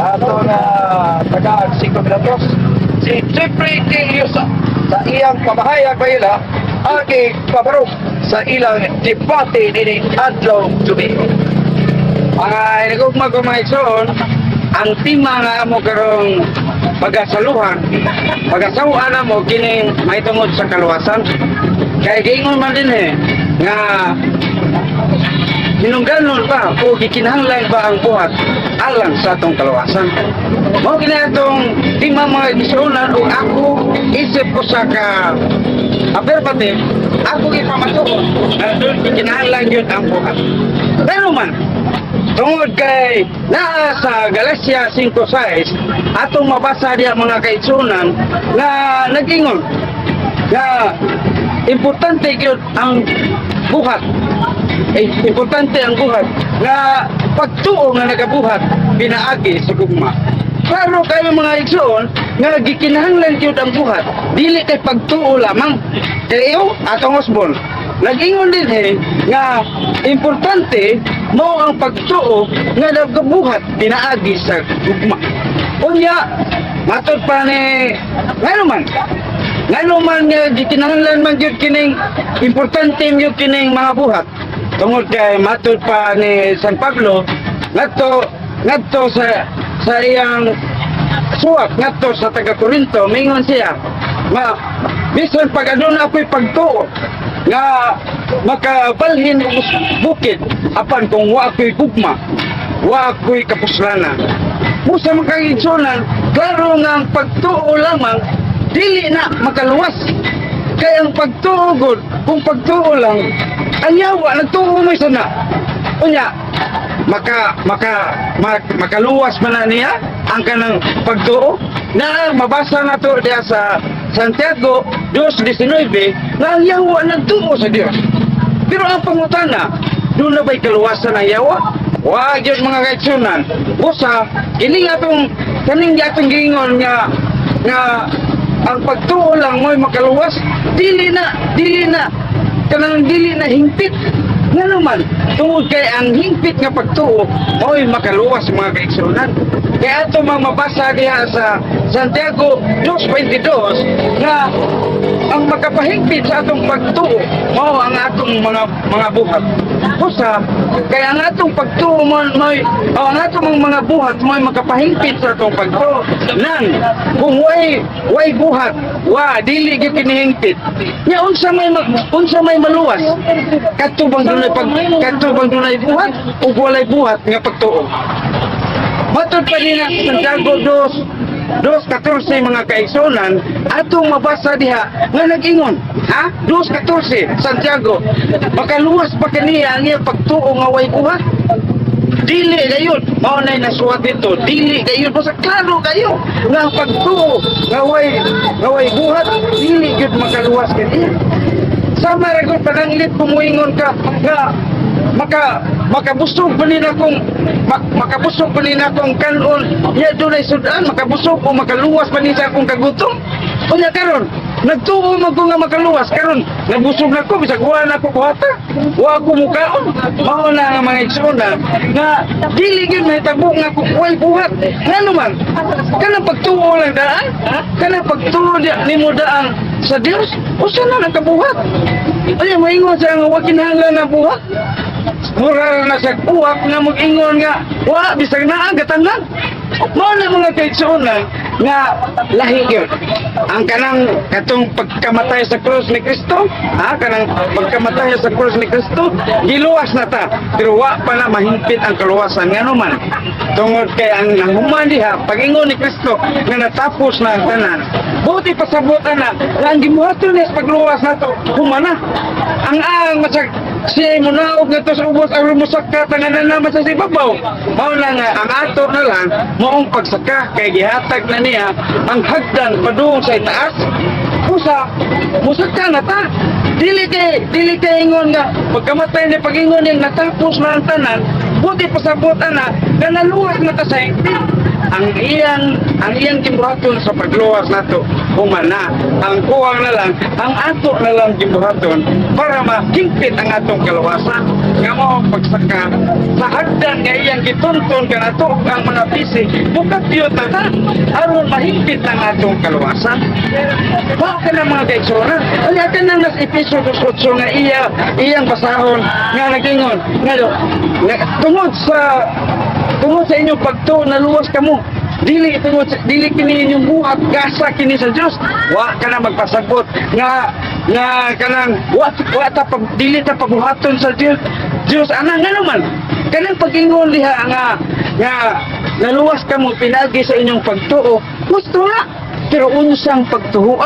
Ato na tagaan 5 minutos. Si Jeffrey T. Yusa sa iyang pamahayag ba agi pabarog sa ilang debate nining adlaw Domingo. Mga hinigugma ko, mga igsoon, ang tema nga amo karong pagasaluhan, pagasawan mo kining mahitungod sa kaluwasan. Kay giingon man din eh, nga hinungdanon ba o gikinahanglan ba ang buhat alang sa atong kaluwasan. Mao kini atong tema, mga igsuonan, ug ako isip usa ka affirmative, ako gipamatuod nga doon gikinahanglan gyud ang buhat. Pero man, tungod kay naa sa Galatia 5:6, atong mabasa diya, mga kaigsunan, nga nag-ingon nga importante gyud ang buhat. Eh, importante ang buhat nga pagtuo nga nagabuhat pinaagi sa gugma. Klaro kayo, mga igsoon, nga gikinahanglan gyud ang buhat, dili kay pagtuo lamang. Kayo atong Osborne nag-ingon din eh nga importante mo ang pagtuo nga nagabuhat pinaagi sa gugma. Unya, matod pa ni ngano man nga gikinahanglan man gyud kining importante gyud kining mga buhat? Tungod kay matod pa ni San Pablo ngadto ngadto sa iyang suwat ngadto sa taga Corinto, mingon siya nga bisan pag aduna ako'y pagtuo nga makabalhin og bukid, apan kung wa ako'y gugma, wa ako'y kapuslanan. Busa, mga kaigsunan, klaro nga ang pagtuo lamang dili na makaluwas. Kay ang pagtuo gud, kung pagtuo lang, ang yawa nagtuo may sana. Unya, makaluwas man na niya ang kanang pagtuo na mabasa na to diya sa Santiago 2:19 nga ang yawa nagtuo sa Dios. Pero ang pangutana, duna ba'y kaluwasan ang yawa? Wa gyud, mga kaigsunan. Busa, kini nga atong kaning atong giingon nga nga ang pagtuo lang mo'y makaluwas, dili na kanang dili na hingpit. Nga naman, tungod kay ang hingpit nga pagtuo mo'y makaluwas, mga kaigsunan. Kaya ato mga mabasa diha sa Santiago 2:22 nga ang makapahingpit sa atong pagtuo mao ang atong mga buhat. Usa, kaya ang atong pagtuo mo mo'y o ang atong mga buhat mo'y makapahingpit sa atong pagtuo. Nan, kung way buhat, wa dili gyud kinihingpit. Nya unsa may maluwas? Kadto bang dunay buhat o walay buhat nga pagtuo? Matod pa din sa Santiago 2 2:14, mga kaigsunan, atong mabasa diha nga nag-ingon, ha? 2:14 Santiago, makaluwas pa kaniya ang iyang pagtuo nga way buhat? Dili gayud. Mao nay nasuwat dito, dili gayud. Basta klaro kayo nga ang pagtuo nga way buhat dili gyud makaluwas kaniya. Sama ra gud pananglit kung muingon ka nga makabusog pa nila akong kanon ya dunay sudan, makabusog o makaluwas pa ni sa akong kagutom. Unya karon nagtuo man ko nga makaluwas, karon nabusog na ko, bisag wa na ko kuhata, wa ako mukaon. Mao na nga, mga igsoon, nga dili gyud mahitabo nga kung way buhat. Ngano man, kanang pagtuo lang daan, kanang pagtuo di nimo daan sa Dios, usa na ang kabuhat. Ay, maingon siya nga wa kinahanglan ang buhat. Mura na sa uwak nga mag-ingon nga wa bisag naa gatangan. Mao na, mga kaigsuonan, nga lahi gyud ang kanang katong pagkamatay sa krus ni Kristo, ha, kanang pagkamatay sa krus ni Kristo, giluwas na ta, pero wa pa na mahingpit ang kaluwasan. Ngano man, tungod kay ang nanghuman diha pag-ingon ni Kristo nga natapos na ang tanan, buti pasabot ana nga ang gibuhaton niya sa pagluwas nato humana. Ang masag siya munaog nga sa ubos ang rumusaka tanganan naman sa ibabaw. Mao na nga ang ato na lang moong pagsaka kay gihatag na niya ang hagdan padung sa itaas. Usa, musaka na ta. Dili kay ingon nga pagkamatay ni pag-ingon niyang natapos na ang tanan, buti pasabot ana nga naluwas na ta sa higpit. Ang iyang gibuhaton sa pagluwas nato. Human na. Ang kuwang na lang, ang ato na lang gibuhaton para mahingpit ang atong kaluwasan. Nga mao ang pagsaka sa hagdan nga iyang gitunton kanato ang mga pisi, bukat yun ta aron mahingpit ang atong kaluwasan. Mao ka na, mga kaigsuonan. Kaya ka nang nas Efeso 2:8 nga iyang basahon nga nagingon nga tungod sa inyong pagtuo naluwas kamo, dili tungod sa, dili kini inyong buhat, gasa kini sa Dios. Wa ka na magpasabot nga nga kanang wa ta pag, dili ta pagbuhaton sa Dios Dios ana. Nga naman kanang pag-ingon diha nga nga naluwas kamo pinagi sa inyong pagtuo, gusto na. Pero unsang pagtuo?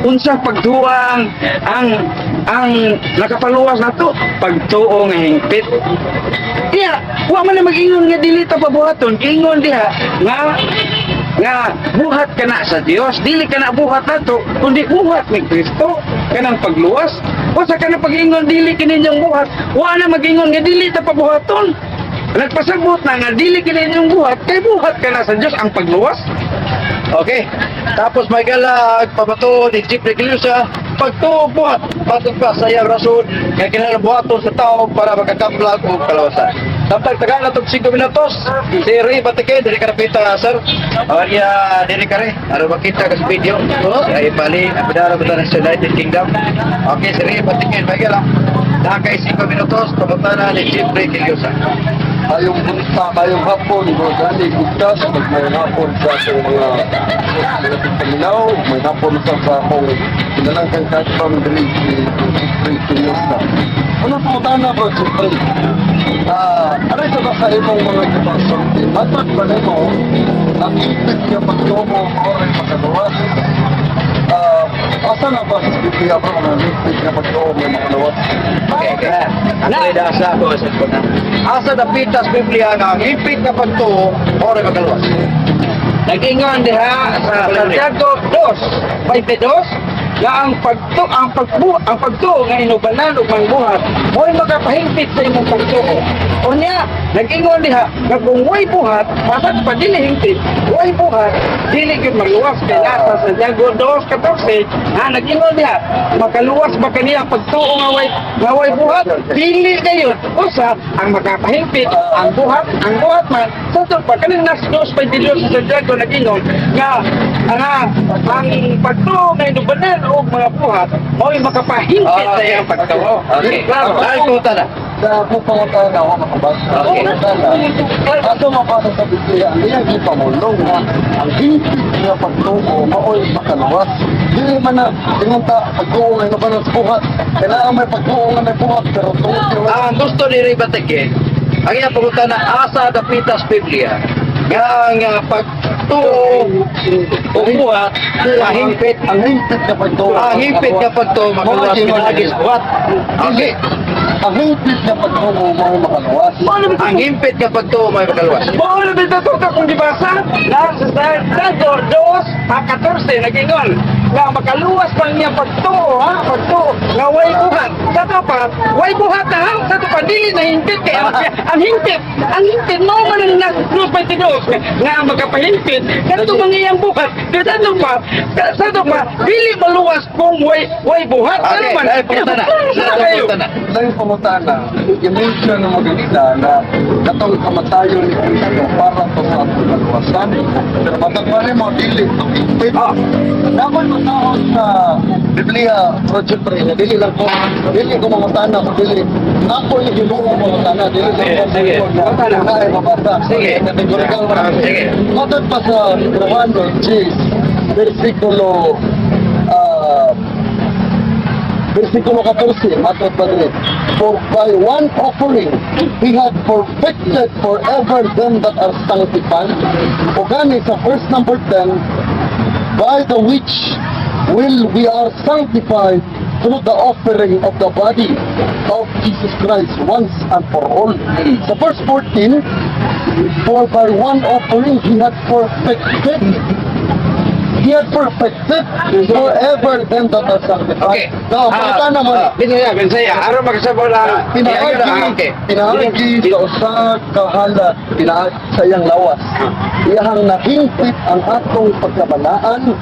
Unsang pagtuo ang nakapaluwas nato? Pagtuo nga hingpit. Iya, wa man na mag-ingon nga dili ta pabuhaton, ingon diha nga nga buhat ka na sa Dios, dili ka na buhat nato, kundi buhat ni Kristo kanang pagluwas. O sa kanang pag-ingon dili kini inyong buhat, wa na mag-ingon nga dili ta pabuhaton. Nagpasabot na nga dili kini inyong buhat, kay buhat ka na sa Dios ang pagluwas. Okay. Tapos may galag pabato ni Jeffrey Giliosa pagtuo buhat patod pa sa iyang rason nga kinahanglan buhaton sa tao para makakamlag og kalawasan. Samtang tagaan na 5 minutos, si Ray Batikin, diri ka napita, sir. O iya, diri ka rin. Aron makita ka sa video. Si Ay Bali, ang bidara ba sa United Kingdom. Okay, si Ray Batikin, may galang. Nakay 5 minutos, pamutana ni Jeffrey Giliosa. Mayong bunta, mayong hapon, mga gani, bugtas, mayong hapon sa akong mga mga tigpaminaw, may hapon sa akong pinalangkang katbang diri si Jeffrey Tinosa. Ano pangutana, bro, Jeffrey? Aray sa ba sa imong mga gipasulti, matod ba nimo ang hingpit nga pagtuo mao ray makaluwas? Asa na ba sa Biblia, bro, ang hingpit nga pagtuo mo makaluwas? Okay. Ako ay sa ako sa na. Asa dapita sa Biblia nga ang hingpit nga pagtuo mao ray makaluwas? Nag-ingon diha sa Santiago 2:22 nga ang pagtuo nga inubanan ug mangbuhat mo'y makapahingpit sa imong pagtuo. Unya, nag-ingon diha nga kung way buhat, pasad pa dili hingpit, way buhat, dili gyud maluwas kay nasa Santiago 2:14 nga nag-ingon diha, makaluwas ba kaniya pagtuo nga way buhat? Dili gayud. Usa ang makapahingpit ang buhat man sa pa kaning nas 2:22 sa Santiago nag-ingon nga ang pagtuo nga inubanan og mga buhat mo'y makapahingpit sa iyang pagtuo. Okay. Klaro. Dahil puta na. Sa akong pangutana, ako makabasa. Okay. Pangutana, asa mabasa sa Biblia ang iyang gipamulong nga ang hingpit nga pagtuo maoy makaluwas? Dili man na ingon ta pagtuo nga inubanan sa buhat. Kailangan may pagtuo nga may buhat pero tungod kay wala. Ang gusto ni Ray Batikin, ang iyang pangutana, asa dapita sa Biblia nga ang pagtuo o buhat mahingpit Ang hingpit nga pagtuo. Ang hingpit nga pagtuo makaluwas pinaagi sa buhat. Okay. Ang hingpit nga pagtuo maoy makaluwas. Ang hingpit nga pagtuo may makaluwas. Mao na bitaw to kung gibasa na sa Santiago 2:14 nag-ingon nga makaluwas pa niya pagtuo, ha, pagtuo nga way buhat. Sa to pa way buhat na, ha, sa to pa dili na hingpit kay ang hingpit mao man ang nas 2:22 nga ang makapahingpit kadto mga iyang buhat. Pero sa to pa dili maluwas kung way buhat. Okay, Ano man? dahil punta na. Klaro Dahil kayo. punta na. Dahil pangutana, i-mention ng maganina na katong kamatayon ni Kristo para to sa atong kaluwasan. Pero matagmali mo, dili ito hingpit. Dapat matahon sa Biblia, Project 3, na dili lang ko, dili ko mangutana, kung dili, ako yung hinuong mangutana, dili lang ko Sige, sige. na na ay mabasa. Sige. Kategorikal man. Sige. Matod pa sa Romano 10, versikulo 14, matod pa diri. "For by one offering, he had perfected forever them that are sanctified." O gani sa verse number 10, "By the which will we are sanctified through the offering of the body of Jesus Christ once and for all." Sa verse 14, "For by one offering he had perfected forever them that are sanctified." Okay. Now, pakita naman. Bisaya, Bisaya. Aron makasabot lang. Pinaagi, Okay. pinaagi sa usa ka halad, pinaagi sa iyang lawas. Iyahang nahingpit ang atong pagkabalaan.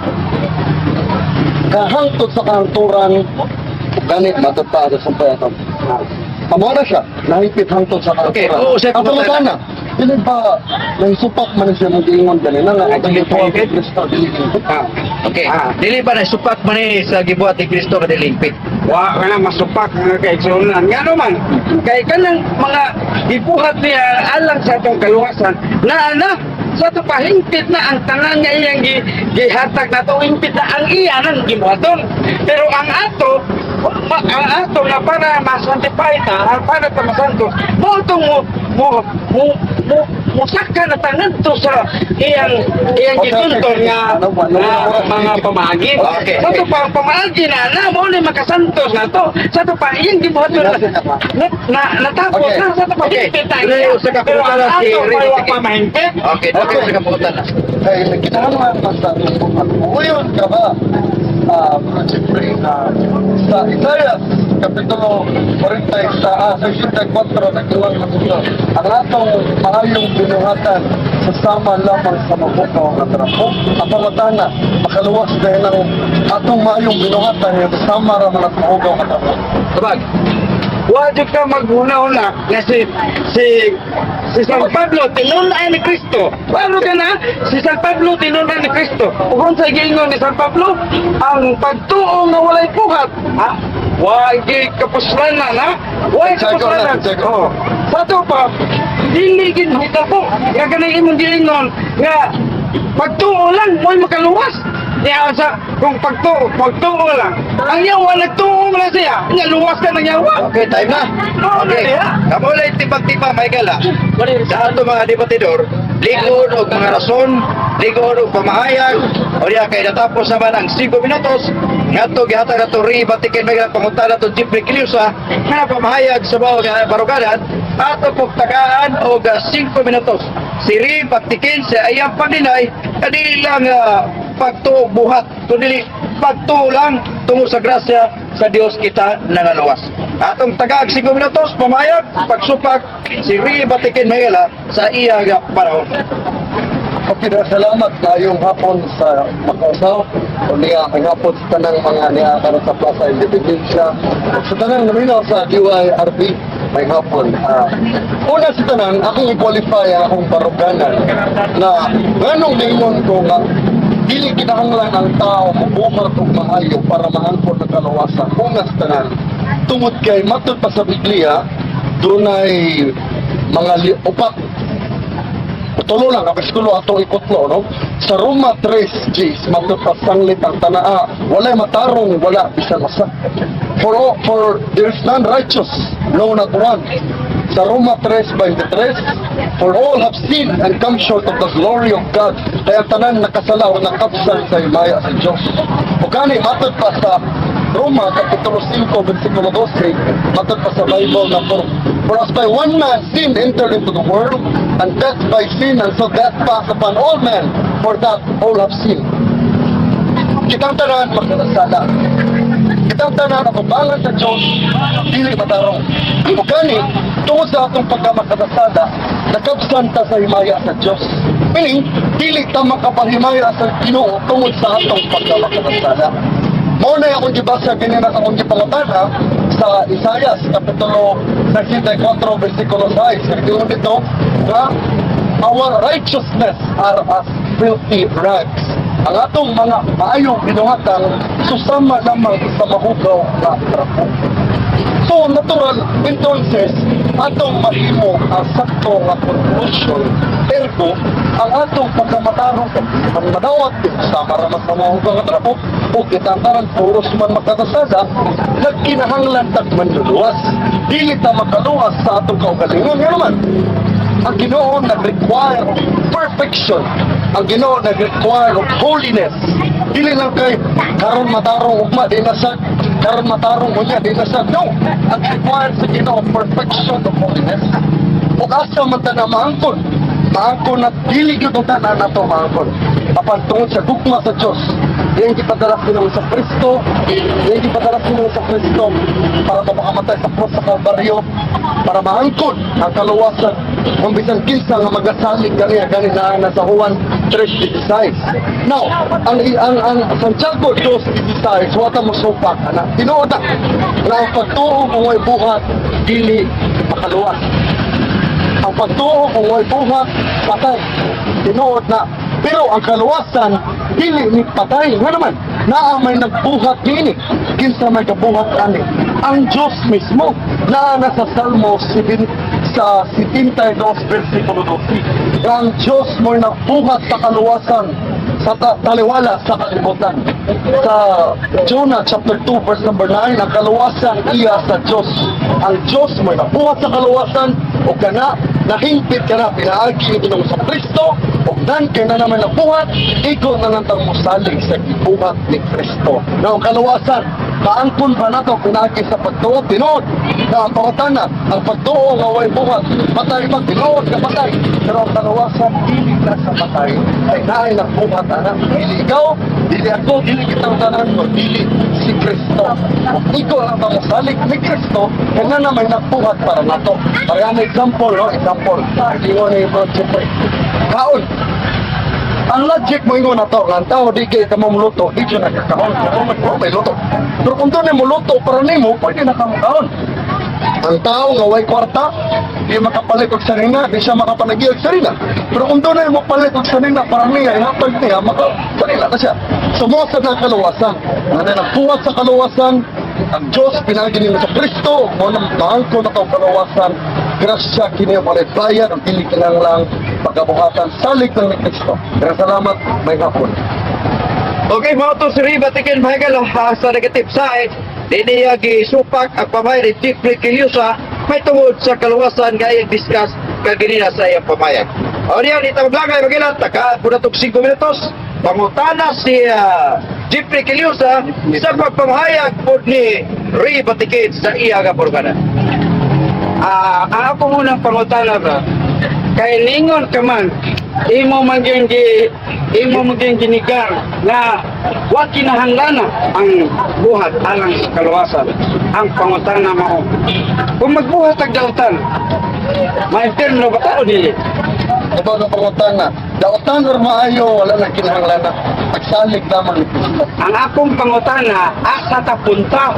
Hangtod sa kahangturan, gani matod pa sa sumpay ato. Amo na siya, nahingpit hangtod sa Okay, kahangturan. oo, sir, Ang pangutana, dili ba nahisupak man siya mong giingon ganina nga ang gibuhat ni Kristo dili hingpit? Okay. Ah. Dili ba na supak man ni sa gibuhat ni Kristo nga dili hingpit? Wa ka na masupak mga kaigsuonan. Nga naman, kay kanang mga gibuhat niya alang sa atong kaluwasan, na na sa ato pahingpit na ang tanan nga iyang gihatag na to, hingpit na ang iya nang gibuhaton. Pero ang ato, ang ato nga para masantify ta, para ta masantos, mo itong mo mo mo mo musaka na tanan to sa iyang iyang gitunton nga Ano, nga mga pamaagi. Sa ato pa ang pamaagi na na mo ni makasantos na to. Sa ato pa iyang gibuhaton na na, na natapos na sa ato pa hingpit na Dili iya. usa ka Pero ang pangutana si ato Ray pa wa Batikin. pa mahingpit. Okay, dili usa ka pangutana. Kay kinahanglan pa sa atong buhat. Uyon ka ba, Bro Jeffrey, na sa Isaiah, Kapitulo 40, 64, nagtuwang na dito, ang atong maayong binuhatan sa sama lamang sa mabukaw nga trapo. Ang pangutana, makaluwas dahil ang atong maayong binuhatan nga sama ra man at mahugaw nga trapo? Tubag. Wa jud ka maghuna-huna nga si San Pablo tinun-ay ni Kristo. Paano ka na? Si San Pablo tinun-ay ni Kristo. Ug unsa giingon ni San Pablo? Ang pagtuo nga walay buhat, ha? Wa gi kapuslanan ha? Wa Check on kapuslanan. that, check on. Oh. Sa ato pa, dili gid mahitabo nga kanang imong giingon nga pagtuo lang mo'y makaluwas. Niya sa kung pagtuo, pagtuo lang. Ang yawa nagtuo man na siya. Nya luwas ka ng yawa. Okay, time na. Oo, Okay. na diha. Kamo lang timbang-timbang, Michael, ah. Sa ato mga debatidor, ligon og mga rason, ligon og pamahayag, o diya kay natapos naman ang 5 minutos, ngadto gihatag nato Ray Batikin, Michael, pangutana to Jeffrey Quiliosa, nga pamahayag sa mao nga baruganan, ato pong tagaan og 5 minutos. Si Ray Batikin sa iyang pagdinay, kadi lang pagtuo buhat, kundi pagtuo lang tungo sa grasya sa Dios kita nangaluwas. Atong tagaag 5 minutos, pamayag, pagsupak, si Ray Batikin Mayela sa iya nga panahon. Okay, na salamat ngayong hapon sa makausaw. O niya, ang hapon sa tanang mga niya karon sa Plaza Independencia. Sa tanang naminaw sa DYRB, may hapon. Una sa tanan, akong i-qualify ang akong baruganan na ganong ningon ko nga dili kinahanglan ang tao mubuhat og maayo para maangkon ang kaluwasan. Una sa tanan, tungod kay matud pa sa Biblia, dunay mga upat, tulo lang, ang versikulo atong ikutlo, no? Sa Roma 3, Gs, matupasanglit ang tanaa, walay matarong, wala bisan usa. For there is none righteous, no, not one. Sa Roma 3:23, for all have sinned and come short of the glory of God. Kaya tanan nakasala o nakapsan sa himaya sa Diyos. O gani, matod pa sa Roma, Kapitulo 5, versikulo 12, matod pa sa Bible na for as by one man sin entered into the world, and death by sin, and so death passed upon all men, for that all have sinned. Kitang tanan magkasala. Kitang tanan ang ubangan sa Diyos, dili matarong. O gani, tungod sa atong pagkamakasala, nakabsan ta sa himaya sa Diyos. Meaning, dili ta makapahimaya sa Ginoo tungod sa atong pagkamakasala. Mao na akong gibasa ganina sa akong gipangutana sa Isaias Kapitulo 64 versikulo 6. Nagtiyon dito nga our righteousness are as filthy rags. Ang atong mga maayong binuhatan susama lamang sa mahugaw nga trapo. So, natural, entonces, atong mahimo ang sakto nga conclusion. Ergo, ang atong pagkamatarong ang madawat sa maramas na mga nga trapo o kitang tanan puros man makakasada, nagkinahanglan tag manluluwas. Dili ta makaluwas sa atong kaugalingon. Nga naman, ang Ginoo nag-require of perfection. Ang Ginoo nag-require of holiness. Dili lang kay karon matarong ugma di na sa karon matarong unya di na sa, no. Ang require sa Ginoo, perfection of holiness. Ug asa man ta na maangkon Maangkon na dili gyud ang tanan nato maangkon. Apan tungod sa gugma sa Dios, iyang gipadala sa Kristo, iyang gipadala sa Kristo para mapakamatay sa cross sa Kalbaryo, para maangkon ang kaluwasan kung bisan kinsa nga magasalig kaniya, gani naa na sa Juan 3:16. Now, ang Santiago 2:16, wata mo supak ana. Tinuod na na ang pagtuo kung way buhat dili makaluwas. Ang pagtuo kung way buhat, patay. Tinuod na. Pero ang kaluwasan dili ni patay. Nga naman, naa may nagbuhat niini. Kinsa may kabuhat ani? Ang Diyos mismo. Naa na sa Salmo 7 sa 72 versikulo 12. Nga ang Diyos mo'y nagbuhat sa kaluwasan sa taliwala sa kalibutan. Sa Jonah chapter 2 verse number 9, ang kaluwasan iya sa Diyos. Ang Diyos mo'y nabuhat sa kaluwasan o kana nahingpit ka na pinaagi ni Ginoong sa Kristo o dan kay na naman nabuhat, ikaw na lang tang mosalig sa gibuhat ni Kristo. Na ang kaluwasan, maangkon ba nato pinaagi sa pagtuo? Tinuod na ang pangutana, ang pagtuo nga way buhat, patay ba? Tinuod nga patay. Pero ang kaluwasan, dili na sa patay. Ay naay nagbuhat ana. Dili ikaw, dili ako, dili kitang tanan, o dili si Kristo. Kung ikaw ang mamusalig ni Kristo, kaya na may nagbuhat para nato. Para ang example, no? Example. Ingon ni Bro Jeffrey. Kaon. Ang logic mo ingon na to, nga ang tao di kay ka mamuluto, di siya nakakaon. Oh, may luto. Pero kung doon mo luto para nimo, pwede na ka makaon. Ang tao nga way kwarta, di makapalit og sarina, di siya makapanagi og sarina. Pero kung doon mo palit og sarina para niya, ihatag niya, maka sarina na siya. So mo sa na kaluwasan. Nga na nagbuhat sa kaluwasan, ang Diyos pinagi nimo sa Kristo, mo nang maangko na tong kaluwasan. Grasya kini walay bayad, ang dili kinahanglang pagabuhatan salig lang ni Kristo. Pero salamat, may hapon. Okay, mao to si Riba Tikin Michael sa negative side. Di niya gisupak ang pamay ni Jeffrey Quillosa may tungod sa kaluwasan nga iyang discuss kaginina sa iyang pamayag. O niya, di tabablangay magilan, takaan po na itong 5 minutos. Pangutana si Jeffrey Quillosa sa pagpamahayag po ni Ray Batikin sa iyang kapurbanan. Ah, ang ako munang pangutana ba? Kay ningon ka man, imo man gyud ginigar na wa kinahanglana ang buhat alang sa kaluwasan. Ang pangutana mao, kung magbuhat ang dautan, ma-impierno ba ta o dili? Ito ang pangutana. Dautan or maayo, wala na kinahanglan na pagsalig lamang ni Kristo. Ang akong pangutana, asa ta punta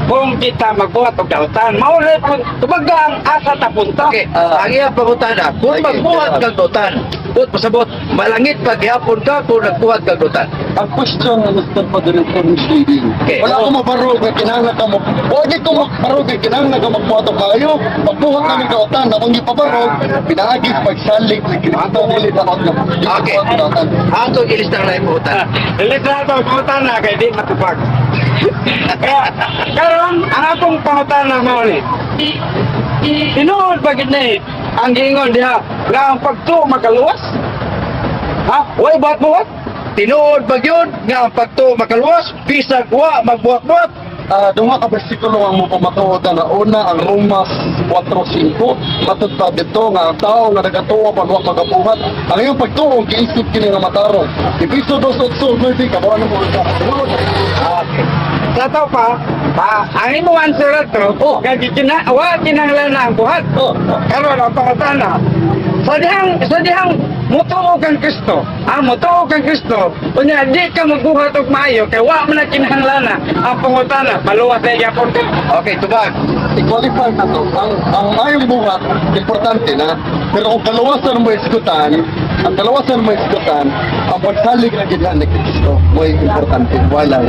kung kita magbuhat og dautan? Mao ra pud tubaga ang asa ta punta. Okay, ang iyang pangutana, kung Sige, magbuhat sige. kang dutan, kung pasabot, malangit paghihapon ka kung nagbuhat kang dutan. Ang question ng Mr. Moderator misleading. Okay. Wala akong mabarog na kinahanglan ka mo. Huwag ko mabarog na kinahanglan ka magbuhat og maayo. Magbuhat namin kautan, akong gipabarog, pinaagis pagsalig ni Kristo dili daot nga. Dili Okay. buhat dautan. Ato ilistang na iputan. Ilis na ito, pangutana kay di matupag. Kaya, karon ang akong pangutana mao ni, tinuod ba gid ni ang giingon diha nga ang pagtuo makaluwas? Ha? Way buhat buhat? Tinuod ba yun nga ang pagtuo makaluwas, bisag wa magbuhat-buhat? Ah, duha ka bersikulo ang mapamatuod na una ang Romas 4:5, matud pa dito nga ang tao nga nagatuo pa wa magabuhat ang iyong pagtuo giisip kini nga matarong. Efeso 2:8-9, kabuan mo sa tinuod. Okay. Sa to pa, pa, ang imong answer ato, Oh. nga gikina, wa kinahanglan na ang buhat. Oh. Karon ang pangutana, sa dihang mutuo kang Kristo, ang mutuo kang Kristo, unya di ka magbuhat og maayo kay wa man na kinahanglan ang pangutana, maluwas na gyapon ka? Okay, tubag. I-qualify na to. Ang mayong buhat, importante na. Pero kung kaluwasan mo isgutan, ang kaluwasan mo isgutan, ang pagsalig na gid ni Kristo, mo importante. Wala.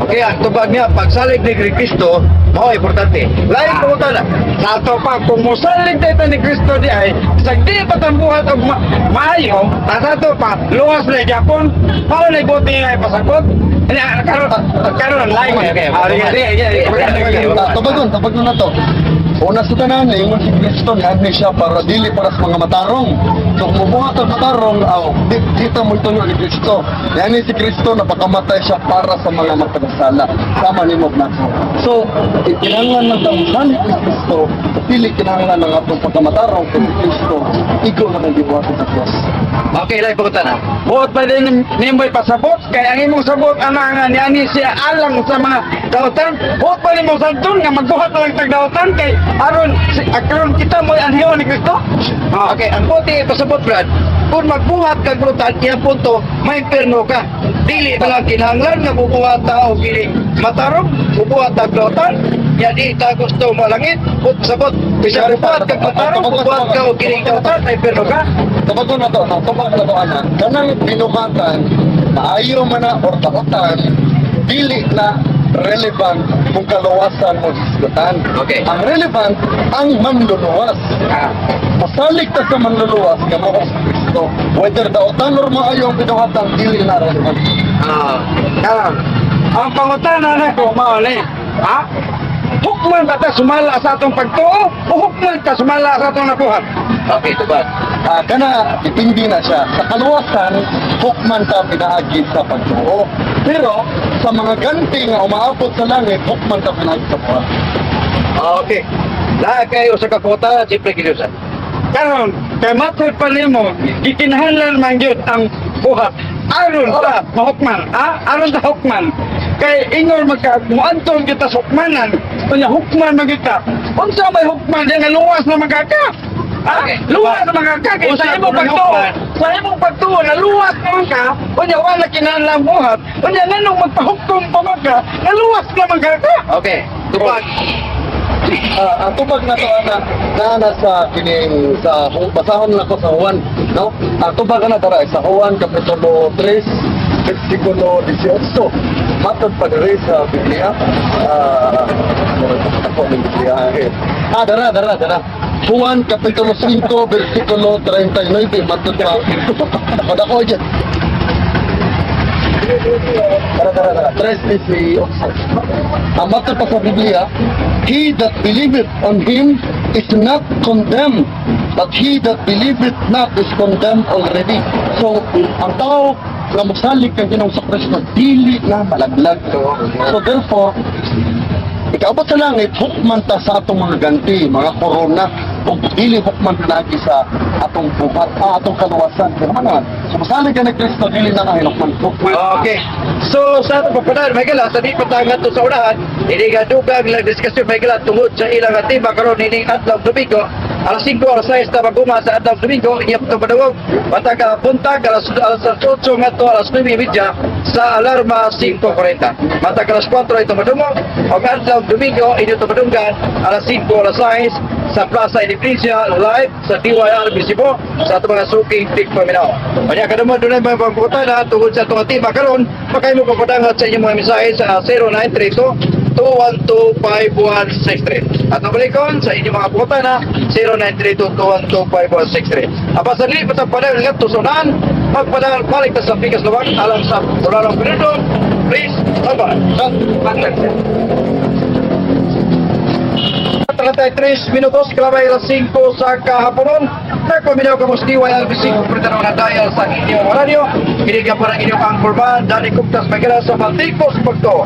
Okay, ang tubag niya, pagsalig ni Kristo, mao importante. Lain pangutana. Sa ato pa, kung musalig tayo ni Kristo di ay, sa di pa buhat og maayo, sa ato pa, luwas na gyapon, mao na buti nga ipasakot. Nya, karon, karon lain. Okay, Ah, sige, sige, sige. Okay. Ah, Tabagon, tabagon na to. Una sa tanan, ingon si Kristo, niadni siya para dili para sa mga matarong. So kung mubuhat ang matarong, aw, di, dito mo itulo ni Kristo. Niadni si Kristo, napakamatay siya para sa mga magpagkasala. Sama ni mo na. So, kinahanglan lang taong salig ni Kristo, dili kinahanglan ng atong pagkamatarong kay si Kristo, ikaw na kang gibuhat sa cross. Okay, lain pangutana. Buot pa din nimoy pasabot kay ang imong sabot ana nga niani siya alang sa mga dautan. Buot pa nimo sabton nga magbuhat na lang tag dautan kay aron si aron kita mo'y anhion ni Kristo. Ah, okay, ang buti pasabot, Brad, kung magbuhat kag brutal, iyang punto, may imperno ka. Dili ba lang kinahanglan nga bubuhat ta og dili matarong, bubuhat ta brutal, ya di ta gusto malangit, but sabot, bisa bubuhat kag matarong, bubuhat ka og dili dautan, may imperno ka. Tubag na to, no? Tubag na to, ana. Kanang binukatan, maayo man na or taotan, dili na relevant kung kaluwasan mo hisgutan. Okay. Ang relevant, ang manluluwas. Pasalig ta sa manluluwas, nga mao si Kristo. Whether daotan or maayo ang binuhatan, dili na relevant. Ah, Ah, ang pangutana nako mao ni, ha? Hukman ba ta sumala sa atong pagtuo o hukman ta sumala sa atong nabuhat? Okay, tubag. Ah, kana depende na siya. Sa kaluwasan, hukman ta pinaagi sa pagtuo. Pero sa mga ganti nga umaabot sa langit, hukman ta pinaagi sa buhat. Ah, okay. Lahat kayo sa kakota, siyempre kilusan. Karon kay matod pa nimo gikinahanglan man gyud ang buhat aron ta mahukman, ha? Aron ta hukman kay ingon magka moadto kita sa hukmanan, unya hukman man gyud ta. Unsa may hukman diya nga luwas na man ka ka? Ha? Okay. Luwas na man ka kay Unsa sa imong kuno pagtuo, hukman? sa imong pagtuo na luwas naman ka, unya wala kinahanglan buhat, unya nganong magpahukom pa man ka nga luwas na man ka ka? Okay, tubag. Ah, ang tubag na to ana na sa kining sa basahon na ko sa Juan, no? Ang tubag na dara sa Juan kapitulo 3 versikulo 18. Matod pa diri sa Biblia. Ah, ako ng Biblia. Eh. Ah, dara dara dara. Juan kapitulo 5 versikulo 39 matod pa. Padako dyan. Tara, tara, tara. 3:18. Ang matod pa sa Biblia, "He that believeth on him is not condemned, but he that believeth not is condemned already." So, ang tao nga mosalig kang Ginoong sa Kristo, dili na malaglag. So, therefore, ikaabot sa langit, hukman ta sa atong mga ganti, mga korona, ug dili hukman lagi sa atong buhat, ah, atong kaluwasan. Kaya naman naman, sumasalig ka ni Kristo, dili na ka hinukman. Okay. So sa atong pagpadaan, may gala, sa di pa tayo ngadto sa unahan, hindi ka dugang lang diskusyon, may gala, tungod sa ilang tema karon ining adlaw Domingo, alas 5, alas 6 ta maguma sa adlaw Domingo, inyong itong padungog, matag buntag, alas 8 ngadto alas 9:30 sa Alarma 5:40. Matag alas 4 ito madungog, og adlaw Domingo, inyo ito madunggan, alas 5, alas 6 sa Plaza Independencia live sa DYR Cebu sa atong mga suking tigpaminaw. Kanya kadamo dunay mga pangutana tungod sa atong tema karon, makahimo papadangat sa inyong mga mensahe sa 0932 212-5163. At balikon sa inyong mga pangutana 0932-212-5163. Apan sa dili patang padayon ngadto sa unahan, magpadayon balik ta sa Pikas Lawag alang sa Bulalong Pinudong. Please, bye-bye. 33 minutos, klabay alas 5 sa kahaponon. Nagpaminaw ka mo sa DYLBC, kumpleto na dial sa inyong radyo. Kiniga para inyong anchorman, Danny Cuptas Magala sa Batikos Pagto.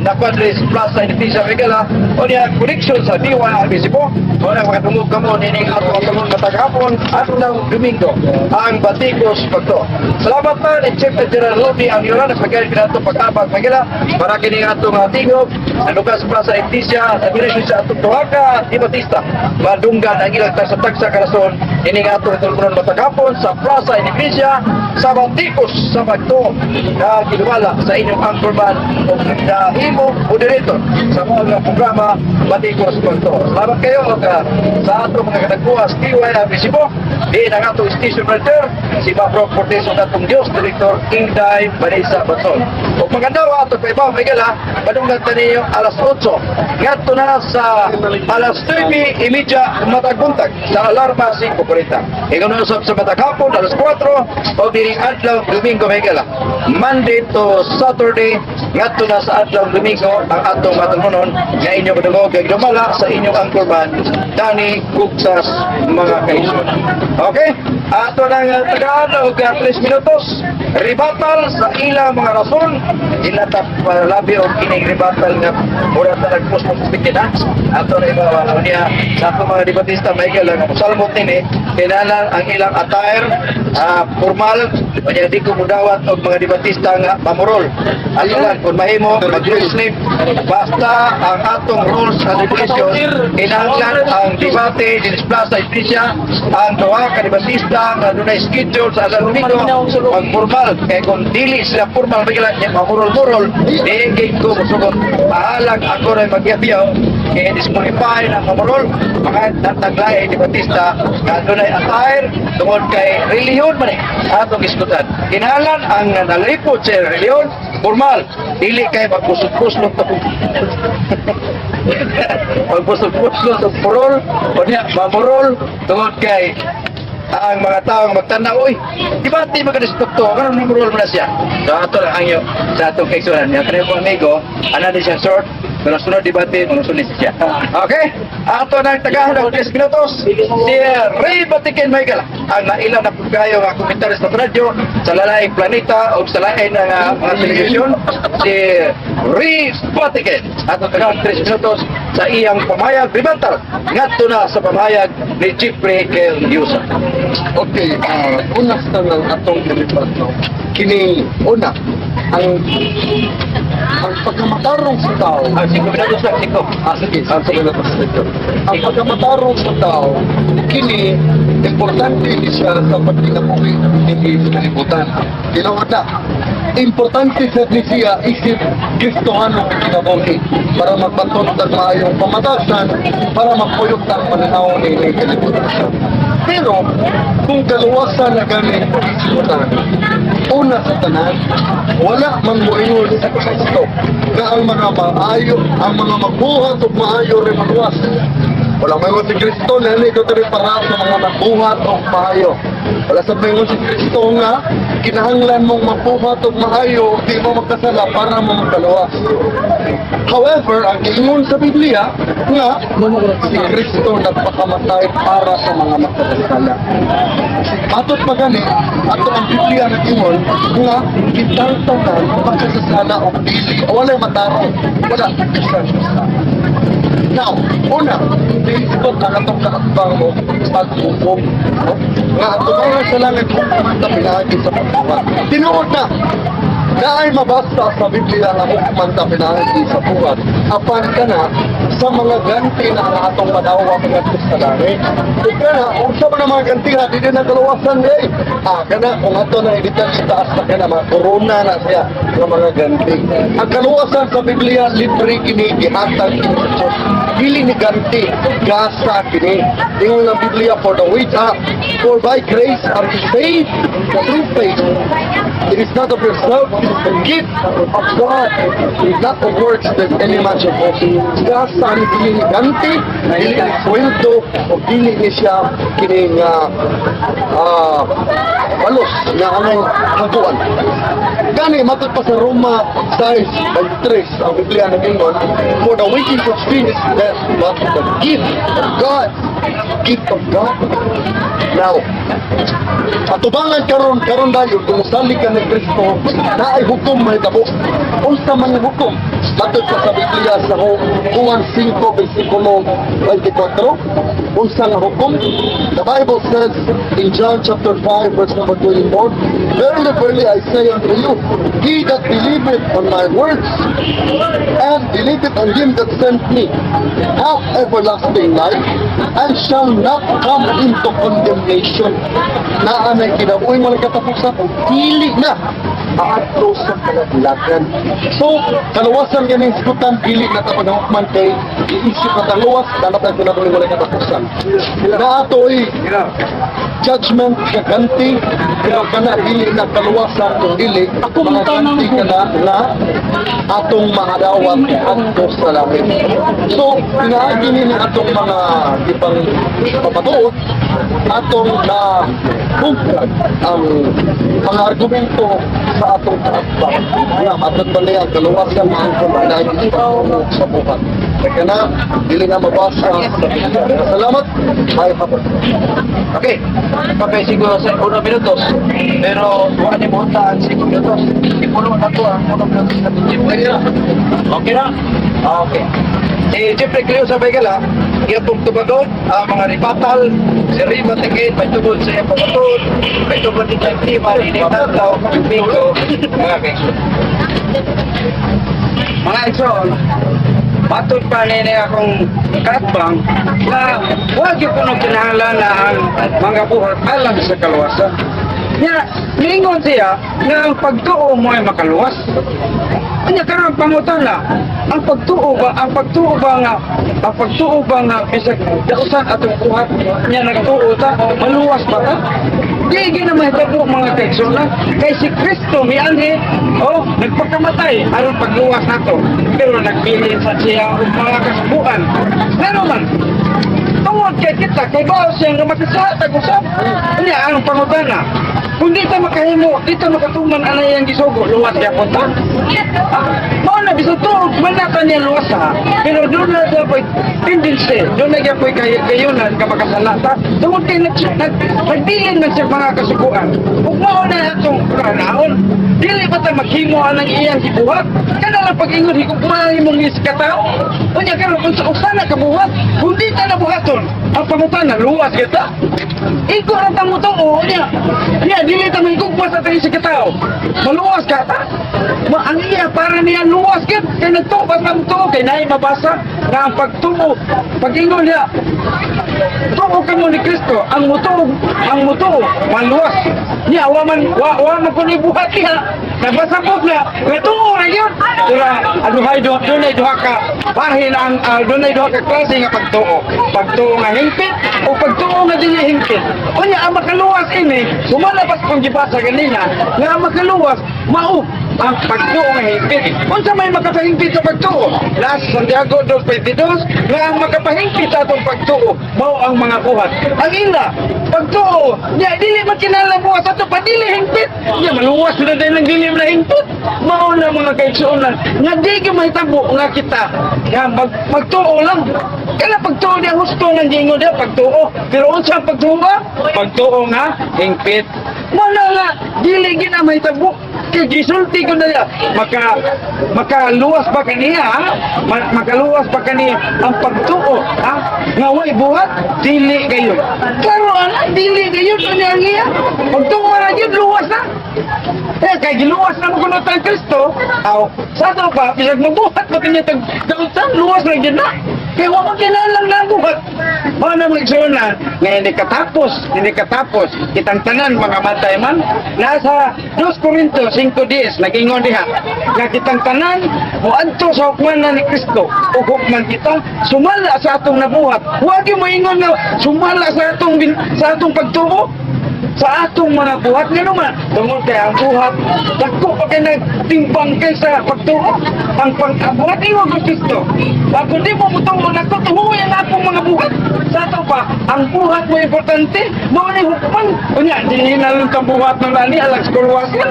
Nakwadris Plaza Indonesia Magala. O niya, connection sa DYLBC po. O na, makatungog ka mo, nining ato ato matagapon at ng Domingo, ang Batikos Pagto. Salamat man, ni Chief General Lodi ang yuran, nagpagaling kinato pag-abag Magala para kining atong tingog sa lugar sa Plaza Indonesia sa direksyon sa atong Tuhaga at Di Batista. Madunggan ang ilang tagsa-tagsa karason ining atong tulmunon matagapon sa Plaza Indonesia sa Batikos sa Bagto na ginuwala sa inyong anchorman o nahimo moderator sa mga programa Batikos Bagto. Salamat kayo og, sa atong mga kadagbuas DYRB Cebu. Diin ang atong station manager si Mabro Cortez ug atong Diyos Director Inday Vanessa Basol. Ug maganda wa ato kay Ma'am Miguel, padunggan ta ninyo alas 8 ngadto na sa alas 9:30 matag buntag sa Alarma 5:40. Ingon usab sa matag hapon alas 4 o diring adlaw Domingo, Miguel. Monday to Saturday. Ngadto na sa adlaw Domingo ang atong matulmonon nga inyong madungog kay dumala sa inyong anchorman Danny Kugsas, mga kaigsoon. Okay? Ato nang tagaan og 3 minutos rebuttal sa ilang mga rason. Ila ta labi og kining rebuttal nga mura ta nagpost mo bitin ha. Ato na ibawa niya sa atong mga debatista, Michael, ang salmot nini kinahanglan ang ilang attire formal. Unya di ko mudawat og mga debatista nga pamurol. Ato lang kung mahimo mag sleeve, basta ang atong rules and regulations, kinahanglan ang debate din sa iglesia, ang duha ka debatista nga dunay schedule sa adlaw Domingo mag formal, kay kung dili sila formal bigla niya mamurol-murol, di gid ko musugot. Bahalag ako ray magyabiyaw kay disqualify na mamurol mga nataglay debatista nga dunay attire, tungod kay relihiyon man eh atong iskutan. Kinahanglan ang nalipod sa relihiyon formal, dili kay magkusot-kuslot ta magpusol-puslot og purol o niya mamurol, tungod kay ang mga tao nga magtanaw, "Uy, di ba ti magadistukto karon mamurol man na siya?" So ato lang angyo sa atong kaigsuonan niya kanang amigo ana di siya short, pero sunod debate mga siya. Okay, ato nang tagahan og 10 minutos si Ray Batikin Michael, ang naila na pud kayo nga komentaryo sa radyo sa lalaing planeta o sa lain ng mga telebisyon, si Ray Batikin. Ato tagahan 3 minutos sa iyang pamahayag rebuttal ngadto na sa pamahayag ni Jeffrey Kel Yusa. Okay, una sa tanan atong dilipat, no. Kini una ang pagkamatarong sa tao. Ah, 5 minutos lang, 5. Ah, sige, 5 minutos dito. Ang pagkamatarong sa tao, kini, importante ni siya sa pagkinabuhi ni sa kalibutan. Tinuod na, importante sa ni siya isip Kristohano kinabuhi para magbaton tag maayong pamatasan, para mapuyok tang pananaw ni kalibutan. Pero, kung kaluwasan na gani isibutan, una sa tanan, wala man moingon sa Kristo na ang mga maayo, ang mga magbuhat og maayo rin maluwas. Wala moingon si Kristo na hindi ko diri para sa mga magbuhat og maayo. Wala sa moingon si Kristo nga kinahanglan mong magbuhat og maayo, di mo magkasala para mo magkaluwas. However, ang giingon sa Biblia nga si Kristo nagpakamatay para sa mga makakasala. Matod pa gani, ato ang Biblia nag-ingon nga kitang tanan makasasala o dili, o walay matarong, wala bisan usa. Now, una, Facebook ang atong kaatbang mo paghukom. No? Nga ato mga sa langit hukom ta pinaagi sa pagbuhat. Tinuod na, naay mabasa sa Biblia nga hukman ta pinaagi sa buhat. Apan kana sa mga ganti na ang atong madawat ngadto sa langit. Ug kana unsa man ang mga ganti ha, di din na kaluwasan eh. Ah, kana kung ato na editan itaas na kana mga corona na siya nga mga ganti. Ang kaluwasan sa Biblia libre kini, gihatag kini sa Diyos. Dili ni ganti, gasa kini. Ingon ang Biblia, for the wage ah, for by grace are you saved through faith. It is not of yourself, it is the gift of God. It is not of works that any man shall boast. Gasa ni, dili ni ganti, dili ni sweldo, o dili ni siya kining balos nga among haguan. Gani, matod pa sa Roma 6:23, ang Biblia nag-ingon, "For the wages of sin is death, but the gift of God," gift of God. Now, atubangan karon karon dayon kung sali ka ni Kristo, naay hukom mahitabo. Unsa man ang hukom? Matod pa sa Biblia sa Juan 5 versikulo 24, unsa nga hukom? The Bible says in John chapter 5 verse number 24, "Verily, verily, I say unto you, he that believeth on my words and believeth on him that sent me hath everlasting life and shall not come into condemnation." Naa nay kinabuhi mo katapusan o dili na maadto sa kalaglagan. So, kaluwasan yan ang hisgutan, dili na ta paghukman kay iisip na taluwas, dapat ang kinabuhi mo katapusan. Naatoy judgment kaganti, pero kana dili na kaluwasan kung dili mga ganti kana na atong mahadawat adto sa langit. So, pinaagi ni atong mga ibang pamatuod, atong na ang mga argumento sa atong kaatbang. Nga, matod ba niya, ang kaluwasan maangkon pinaagi sa pagtuo sa buhat. Kaya na, dili na mabasa sa Biblia. Salamat, may hapon. Okay. Okay, siguro sa 1 minutos. Pero wala ni mo ang 5 minutos. Ipuno na to ang 1 minutos na to. Okay na. Okay na? Okay. Si Jeffrey Cleo sa Baygala, iya pong tubagon ang mga ribatal, si Rima Tingin, may tugod sa iyang pamutod, may tugod ni Tema, ni Tataw, Miko, mga kaigsoon. Mga igsoon, matod pa nini akong katbang na huwag yung kuno kinahanglan na ang mga buhat alang sa kaluwasan. Nya, niingon siya nga ang pagtuo mo ay makaluwas. Anya karon pangutana, ang pagtuo ba nga bisag dausan atong buhat nya nagtuo ta, maluwas ba ta? Di gyud na mahitabo, mga kaigsoon, kay si Kristo mianhi, oh, nagpakamatay aron pagluwas nato. Pero nagbilin sa siya og mga kasubuan. Ngano man? Tungod kay kita, kay bao siya nga makasala tag usab. Unya ang pangutana, kung di ta makahimo, di ta makatuman anay ang gisugo, luwas gyapon ta? Ah, mao na bisag tuog man na ta niya luwas ha. Pero doon na gyapon tendency, doon na gyapon kay kayunan ka makasala ta. Tungod kay nagbilin man siya mga kasuguan. Ug mao na atong kanaon. Dili ba ta maghimo anang iyang gibuhat? Kana lang pag-ingon higugma imong iskatao. Unya karon kung sa usa na kabuhat, kung di ta nabuhaton, ang pangutana, luwas kita? Igo ra ta mo tuo niya. Niya dili ta mahigugma sa atong iskatao. Maluwas ka ta? Ma ang iya para niya luwas gyud kay nagtuo ba tuo kay naay mabasa nga ang pagtuo, pag-ingon niya, tuo kamo ni Kristo, ang mutuo maluwas niya. Wa man wa man kun ibuhat niya, nabasabot na nga tuo ra gyud. Pero aduhay do dunay duha ka parhin ang dunay duha ka klase nga pagtuo: pagtuo nga hingpit o pagtuo nga dili hingpit. Unya ang makaluwas ini, sumalabas kung gibasa ganina nga ang makaluwas mao ang pagtuo nga hingpit. Unsa may makapahingpit sa pagtuo? Las Santiago 2:22 nga ang makapahingpit sa atong pagtuo mao ang mga buhat. Ang ila pagtuo niya dili man kinahanglan buhat ato pa dili hingpit. Niya maluwas na din ang dili na hingpit. Mao na, mga kaigsuonan, nga di gyud mahitabo nga kita nga magtuo lang. Kana pagtuo niya husto nga giingon niya pagtuo. Pero unsa ang pagtuo ba? Pagtuo nga hingpit. Mao na nga dili gyud na mahitabo. Kay gisulti ko na niya, makaluwas ba kaniya, ha? Makaluwas ba kaniya ang pagtuo, ha? Nga way buhat, dili kayo. Klaro ana, dili kayo ano ang iya. Pagtuo ra gyud, luwas na. Eh, kay giluwas na mo kuno tang Kristo, aw, sa ato pa, bisag magbuhat pa kanya tag dautan, luwas na gyud na. Kay wa man kinahanglan na buhat. Mao na, mga igsoon, nga hindi katapos, kitang tanan mga matay man, nasa 2 Corinto 5:10, nagingon diha, nga kitang tanan, moadto sa hukmanan ni Kristo, ug hukman kita, sumala sa atong nabuhat. Huwag yung moingon nga sumala sa atong pagtuo, sa atong mga buhat. Nga naman, tungod kay ang buhat dako pa kay nagtimbang kaysa pagtuo. Ang pangbuhat ingon ko Kristo, kung di mo mutuo nako, tuhuy ang akong mga buhat. Sa ato pa, ang buhat mo importante, mao ni hukman. Unya dili na lang kang buhat ng ani alang sa kuluwasan.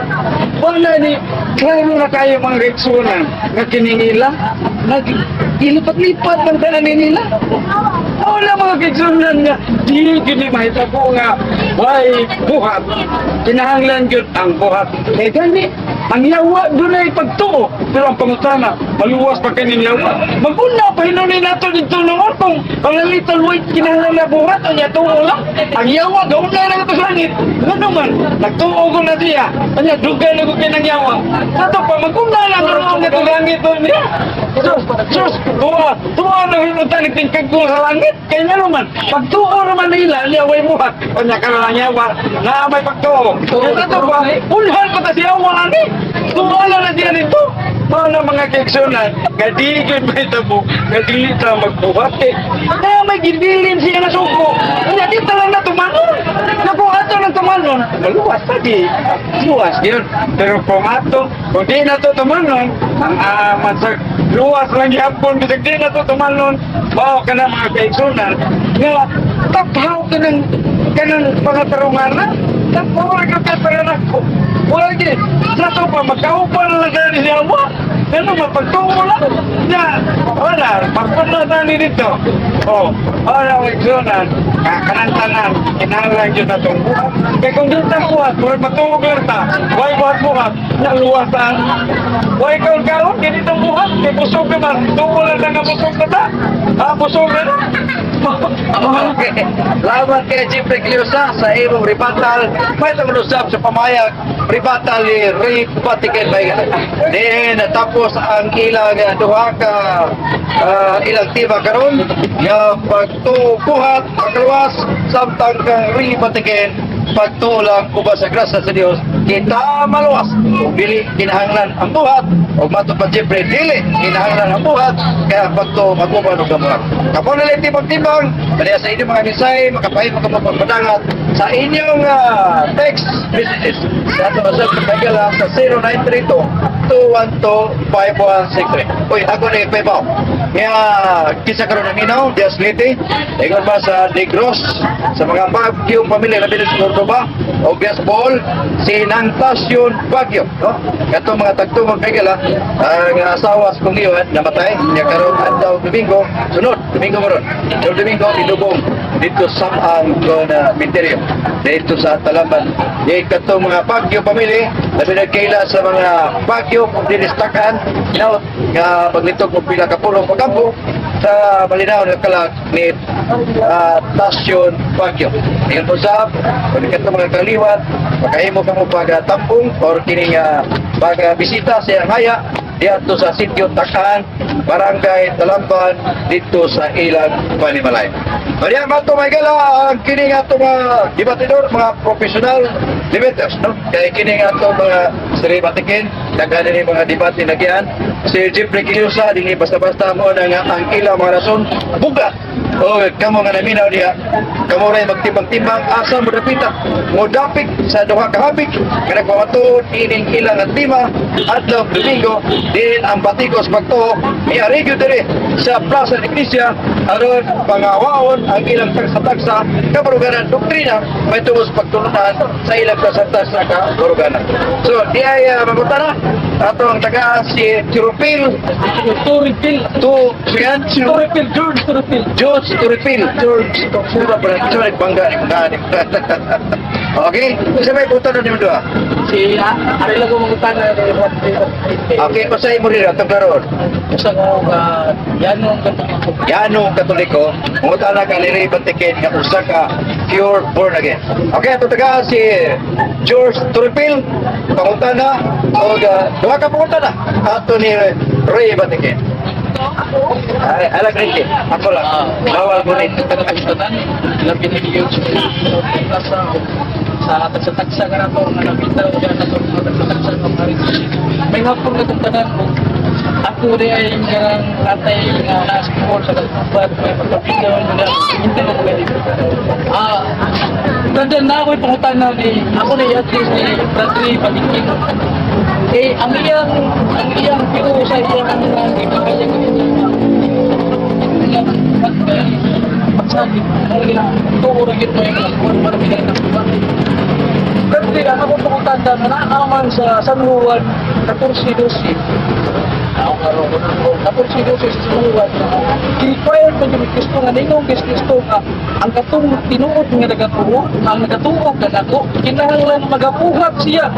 Wala ni klaro na kayo, mga kaigsuonan, nga kiningila nag ilipat-lipat ng tanan nila. Wala, mga kaigsuonan, nga di gyud ni mahitabo nga way buhat. Kinahanglan gyud ang buhat. Kay gani ang yawa dunay pagtuo, pero ang pangutana, maluwas pa kaning yawa? Maguna pa hinunin nato dito noon kung panalitan way kinahanglan na buhat o niya tuo lang. Ang yawa gauna na ito sa langit. Ngano man nagtuo ko na siya. Anya dugay na ko kinang yawa. Ato pa maguna lang roon nga langit niya. Sus, sus, tuwa, tuwa na hinutan nagtingkag ko sa langit. Kaya nga naman, pagtuo naman nila, niya way buhat. Kanya ka na lang yawa, na may pagtuo. Kaya ato pa, ulhan pa ta siya, wala ni. Tuwa na na siya nito. Mao na, mga kaigsuonan, nga di gyud mahitabo, nga dili ta magbuhat. Eh, kaya may gibilin siya na suko. Kanya di ta lang na tumanon. Na kung ato nang tumanon, maluwas ta di. Luwas yun. Pero kung ato, kung di na to tumanon, ang aman sa luwas lang gyapon, bisag di na to tumanon, mao ka na, mga kaigsuonan, nga taphaw ka ng kanang pangatarunganan. Puro ka pero nako. Wala gid. Sa to pa magkaupan lang gani siya mo. Ano mapagtuo lang. Na, wala, pagpunta na ni dito. Oh, wala ko igsunan. Kanang tanan, kinahanglan gyud na tong buhat. Kay kung di ta buhat, murag matuog lang ta. Why buhat buhat? Naluwasan. Why kaon kaon, dili tong buhat. Kay busog naman, tuo lang na nga busog na ta. Ah, busog na na. Okay. Laban kay Jeffrey Cliosa sa imong rebuttal. May usab sa pamayag rebuttal ni Ray Batiken ba. Then tapos ang ilang duha ka ilang tiba karon nga pagtubuhat pagluwas samtang kang Ray Batiken pagtulang uban sa grasya sa Dios kita maluwas ug dili kinahanglan ang buhat ug matud pa Jeffrey dili kinahanglan ang buhat kaya pagtuo mag-uban og buhat. Kapo nila tibang-tibang kaya sa inyong mga mensahe makapahimo ka pagpadangat sa inyong text messages sa ato sa pagkala sa 0932 212 5163. Uy, ako ni Pepaw. Nga kisa karon ng inaw, Dias Leyte, ingon ba sa Negros, sa mga Baguio pamilya labi na sa Cordoba, o Dias Bohol, si Nantasyon Baguio, no? Kato mga tagtungog kay gala, ang asawa sa kong iyon namatay, niya karon adlaw Domingo, sunod Domingo mo ron. Sunod Domingo ilubong dito sa ang na minteryo dito sa Talamban. Di katong mga Baguio pamilya, labi na kaila sa mga Baguio kung dinistakan, no, nga paglitog og pila ka pulong pagampo sa Malinaw nga kalag ni Tasyon Baguio. Ingon po sa kung katong mga kaliwat, makahimo ka mo pagtampong or kining pagbisita sa iyang haya diadto sa sitio Takaan, Barangay Talamban, dito sa ilang panimalay. Kaya mato may gala ang kining ato mga debatidor, mga professional debaters, no? Kaya kining ato mga Sri Batikin, daghan ni mga debate nagyan. Si Jeffrey Kilusa, dili basta-basta mo na nga ang ilang mga rason, bugat. O kamo nga naminaw diha, kamo ray magtimbang-timbang asa mo dapita, mo dapit sa duha ka habik, nga nagpamatuod ining ilang ang tema adlaw Domingo din ang batikos pagtuo miarigyo diri sa Plaza de Iglesia aron pangawaon ang ilang tagsa-tagsa kabaruganan doktrina may tungod sa pagtulunan sa ilang tagsa-tagsa kabaruganan. So di ay mangutana atong taga si Turupil Turipil. to siyan Turipil, George Turipil. George Turipil. George Pura pala. Ito ay bangga ni bangga ni. Okay, isa may punta na nimo duha. Si Ari lang ko mangutana ni Okay, pasay mo rin atong klaroon. Usa ko ka yan ang katoliko. Yano Katoliko, mangutana ka ni Ray Batikin nga usa ka pure born again. Okay, ato taga si George Turipil, pangutana og duha ka pangutana ato ni Ray Batikin. Ay, ala Green. Ako lang. Bawal ko ni. Tanan labi na gyud sa sa tagsa-tagsa ka na to nga nakita ko na to mga tagsa-tagsa nga mga rin. May hapon na itong tanan ko. Ako di ay karang tatay nga nasa school sa kagubad, may pagkapita nga hindi ko pwede. Ah, tanda na ako pangutana ni ako ni at least ni Bradley Patikin. Eh, ang iyang pero sa iyang ano na di ba kaya pagsagi, tuo ra gyud mo yung kuwan para bigay ng kuwan. Kasi ang ako pangutana na naaman sa San Juan 14:12. Ako nga ro ko 14:12 sa San Juan. Required pa ni Kristo nga ningong Kristo nga ang katong tinuod nga nagatuo, ang nagatuo kanako kinahanglan magabuhat siya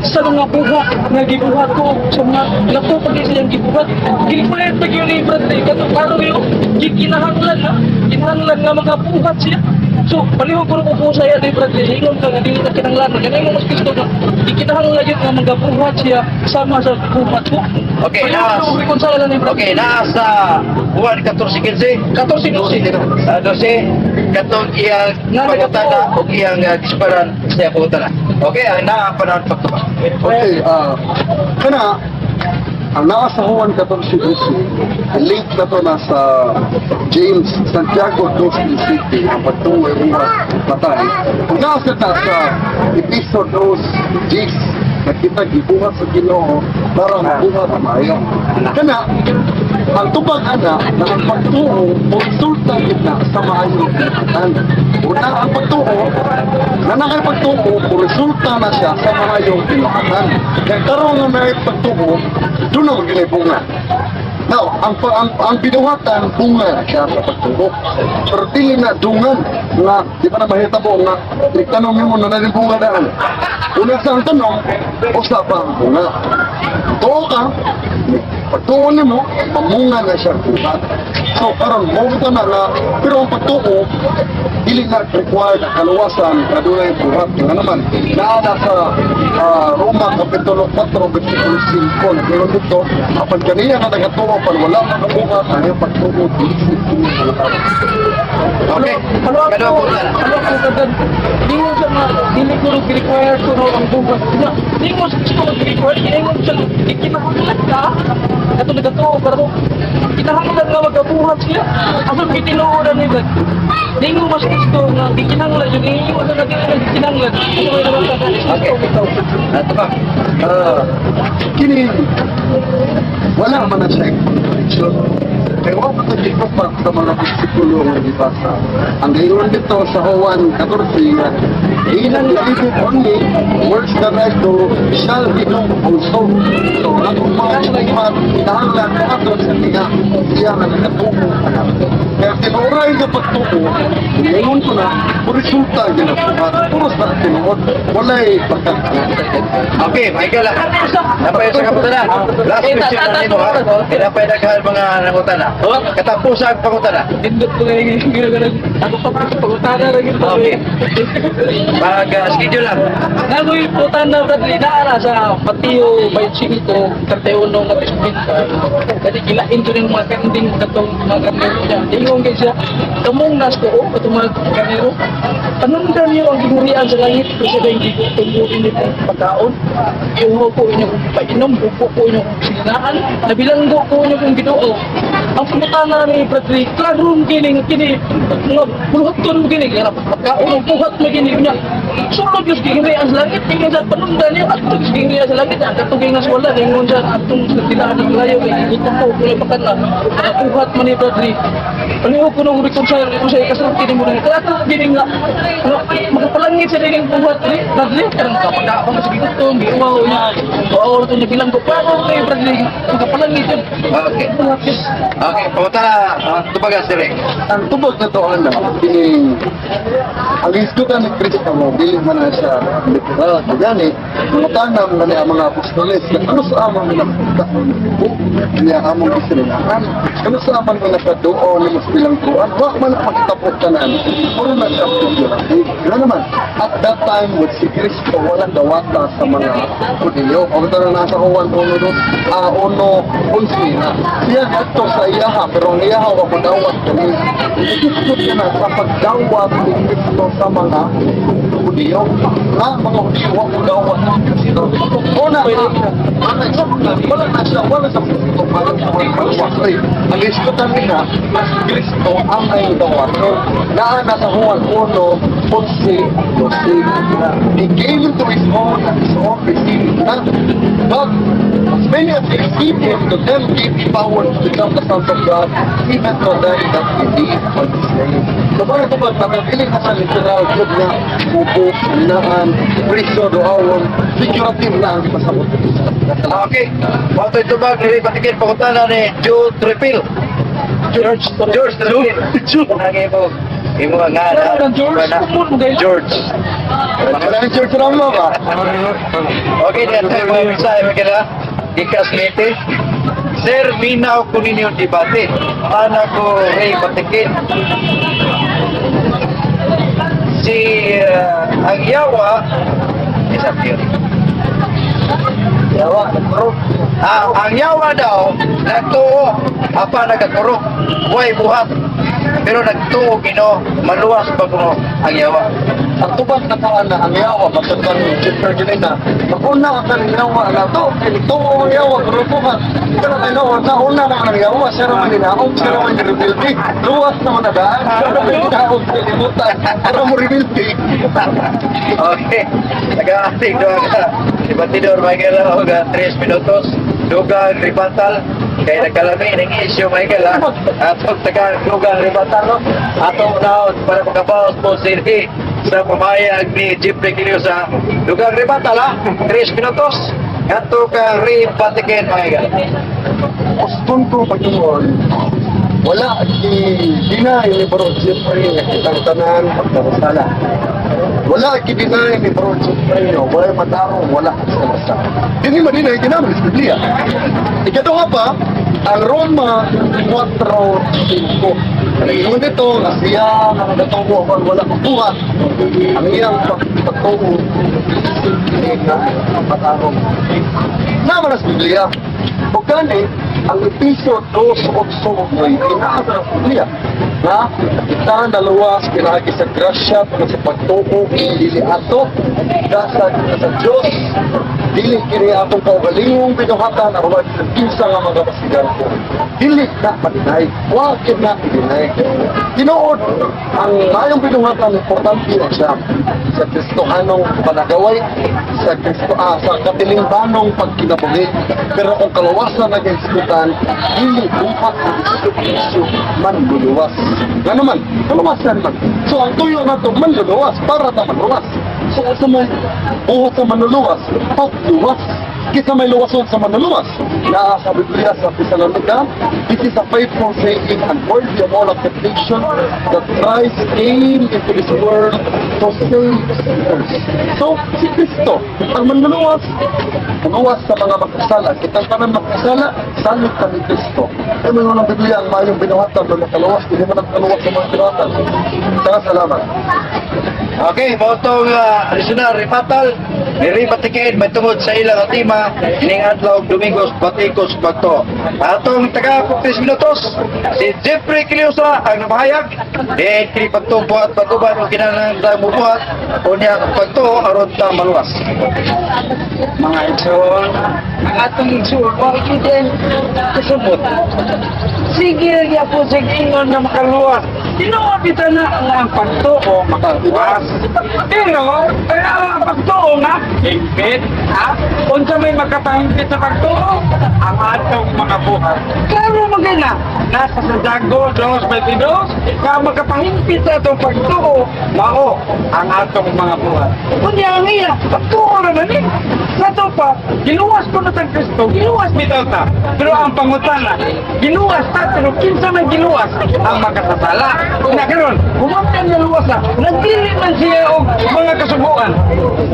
sa mga buhat nga gibuhat ko sa mga lato pa gyud siyang gibuhat. Required pa gyud ni Bradley katong karon yun gikinahanglan ha, kinahanglan nga magabuhat siya. So, palihog ko rin po sa iya ni Bradley, ingon ka nga dili na kinahanglan. Ganay mo mas Kristo nga gikinahanglan yun nga magabuhat siya sama sa buhat ko. Okay, Palihog ko reconcile ni Bradley. Okay, nasa Juan 14:15. 14:12. 12 katong iyang Nga pangutana nagatuo. ug iyang disparan sa iyang pangutana. Okay, ang naa panahon pagtuba. Okay, kana ang naa sa Juan 14:12, link na to na sa James Santiago 2:17, ang pagtuo ay buhat patay. Kung naa sa ta sa Episo 2:10, nakita gibuhat sa Ginoo para mabuhat ang maayo. Kana ang tubag ana na ang pagtuo mo resulta gid na sa maayong buhatan. Una ang pagtuo, na nakay pagtuo, resulta na siya sa maayong binuhatan. Kaya karon nga may pagtuo, doon na maginay bunga. Now, ang binuhatan, bunga siya sa pagtuo. Pero dili na dungan nga, di ba na mahitabo nga, nagtanong mo na na bunga daan. Una sa ang tanong, usa pa ang bunga. Tuo ka, pagtuo nimo, pamunga na siya buhat. So, karon mo na nga, pero ang pagtuo, dili na required ang kaluwasan na dunay buhat. Nga naman, naa na sa Roma Kapitulo 4, versikulo 5, nagkaroon dito, apan kaniya nga nagatuo, pan wala makabuhat, ang iyong pagtuo, dili kini buhat. Okay. Ano ako, Kano po na? ano ako kagan, ingon siya nga, dili ko rin require ko ang buhat. Nga, ingon siya ko require, ingon siya, ikinahanglan ka, ato nagatuo, pero kinahanglan nga magabuhat siya. Aso gitinuoran nila. Ingon mas gusto nga, gikinahanglan yun, ingon siya nga dili na gikinahanglan. Ano ba naman ka? Okay. Ato ba? Kini wala man na siya contradiction. Kaya wala pa nagkipapak sa mga bersikulo nga gibasa. Ang gayon dito sa Juan 14 nga, "He that believeth on me, works that I do, shall he do also." So, ang mga iman, kinahanglan ato sa iya, siya nga nagatuo. Kaya tinuray nga pagtuo, ngayon ko na, resulta ginabuhat. Puro sa tinuod, walay pagkakita. Okay, Michael. Napay sa kaputana. Last question na nimo ha. Napay daghan mga nangutana. Katapusan ang pangutana. Indot ko ngayon, ginagawa. Ako pa pagutana rin ito. Okay. Pag schedule lang. Nagoy po na Bradley na sa Mateo 25, 31 nga bisbit. Kasi gilain to rin mga kanding katong mga karnero niya. Ingon kay siya, kamong nas ko katong mga karnero. Panundan niyo ang gihurian sa langit kasi kay hindi ko tumuin nito pagkaon. Iuho ko inyong painom, upo ko inyong sinaan, nabilanggo ko inyong Ginoo. Ang pangutana ni Bradley, klaro kini kini mga buhaton kini kaya pagkaon buhat mo kini niya. Sulod yung gihurian sa langit, ingon sa panundan niyo at sa gihurian sa langit, ang katong nga wala ingon sa atong sa tilaan ng layo kay gusto ko kung ipakan na buhat man ni Bradley. Palihog ko nung reconcile ko sa ikasulti ni mo na klaro kini nga nga makapalangit sa dining buhat ni Bradley karang kapagkaon sa gutom giuwaw niya. Tuaw to niya bilang ko klaro kay Bradley makapalangit yun. Okay. Buhat yun. Okay, pangutana. Tubagas direk. Ang tubag na to ana kining ang hisgutan ni Kristo mo dili man na siya literal gani mga tanam na niya ang mga apostoles na ano sa amang nakabuo niya among isininahan, ano sa amang nga nakaduo ni mas bilang tuan wa man ang makitapot tanan, puro na siya figurative. Nga naman at that time with si Kristo walang dawata sa mga Hudiyo o ito na nasa Juan 1 dos a 1:11 na siya gadto sa iyaha, pero ang iyaha wa madawat kani. Igisgot niya na sa pagdawat ni Kristo sa mga Hudiyo nga mga Hudiyo wa modawat ni Kristo. Una ang wala na siya, wala sa punto para sa mga maluwas. Ang isgutan niya si Kristo ang ay dawaton naa na sa Juan 1:11 12. "He came into his own and his own received him not. But as many as received him, to them gave he power to become the sons of God, even to them that believe on his name." So para ito pag nakapili ka sa literal good nga upo, naan, priso, duawon, figurative na ang ipasabot. Okay. Mao to'y tubag ni Patikin pangutana ni Joe Trepil. George George Trepil. Ang imo imo nga Ano George? Kumon mo kayo? George. Wala yung church ramo ba? Okay, na tayo mga mensahe mga kila. Gikas niti. Sir, minaw ko ninyo debate. Ana ko Ray Patikin. Si ang yawa isa yun. Yawa, nagparo. Ah, ang yawa daw nagtuo apa nagakurok. Way buhat. Pero nagtuo Ginoo, maluwas pa kuno ang yawa. Ang tubag na kaan na ang yawa, matagkan chapter ganina, mag-una ang kaning yawa na to, tuo ang yawa, grupuhan. Pero ang yawa, nauna na ang yawa, siya naman ginaog, siya naman ginrebuildi. Luwas naman na daan, siya naman ginaog, kalimutan, para mo rebuildi. Okay. Nag-aating doon ka. Debatidor Michael og 3 minutos. Dugang Ribatal kay nagkalami ning issue, Michael, ha. Atong taga Dugang Ribatal, no. Atong unahon para makabawas po silbi sa pamayag ni Jeffrey Quiliosa. Dugang Ribatal, ha. 3 minutos. Ato ka ribatikin, Michael. Gustong ko pag-ingon, wala gi-deny ni Bro Jeffrey nga kitang tanan pagkakasala. Wala gi-deny ni Bro Jeffrey nga wala matarong, wala sa. Dili ma-deny kinahanglan sa Biblia. Ikaduha pa, ang Roma 4:5. Ingon dito nga siya nga nagatuo apan wala mabuhat. Ang iyang pagtuo simple nga matarong. Naman sa Biblia. O gani, ang Episo 2:8 ay inaasa sa Biblia. Na, kita naluwas pinaagi sa grasya tungod sa pagtuo dili ato dasag kita sa Dios, dili kini atong kaugalingong binuhatan aron kinsa nga mga basigan ko. Dili na ma-deny, wa gyud na i-deny. Tinuod, ang mayong binuhatan, importante na siya sa Kristohanong panagaway, sa Kristo, sa katilingbanong pagkinabuhi. Pero kung kalawasan na hisgutan, dili buhat ang Hesus manluluwas. Nga naman, kalawasan man. So ang tuyo na to, manluluwas, para ta manluwas. So sa may buhat sa manluluwas, pagluwas. Kinsa may luwason sa manluluwas? Naa sa Biblia sa Tesalonica, "This is a faithful saying and worthy of all acceptation, that Christ came into this world to save sinners." So, si Kristo, ang manluluwas, luwas sa mga makasala. Kitang tanan makasala, salig kami Kristo. Ay may ng Biblia ang mayong binuhatan na makaluwas, hindi man ang kaluwas sa mga binuhatan. Saka salamat. Okay, mao tong additional rebuttal ni Ribatikin may tungod sa ilang tema ining adlaw Domingos Batikos Bagto. Atong taga 3 minutos, si Jeffrey Quiliosa ang namahayag di kini pagtubo at pag-uban o kinahanglan mubuhat unya ang pagtuo aron ta maluwas. Mga igsoon, ang atong igsoon, wa gyud kasabot. Sige gyapon sige ingon na makaluwas. Tinuod bitaw na nga ang pagtuo makaluwas. Pero, kaya ang pagtuo nga, hingpit, ha? Unsa may makapahimpit sa pagtuo? Ang atong mga buhat. Klaro man kay na, nasa sa Santiago 2:22, ka makapahimpit sa atong pagtuo, mao ang atong mga buhat. Kunya ang iya, pagtuo naman eh. Sa to pa, giluwas ko na sa Kristo, giluwas bitaw ta. Pero ang pangutana, giluwas ta, pero kinsa may giluwas? Ang makasasala. Na karon, humantang nga luwas na, nagdili man siya og mga kasubuan.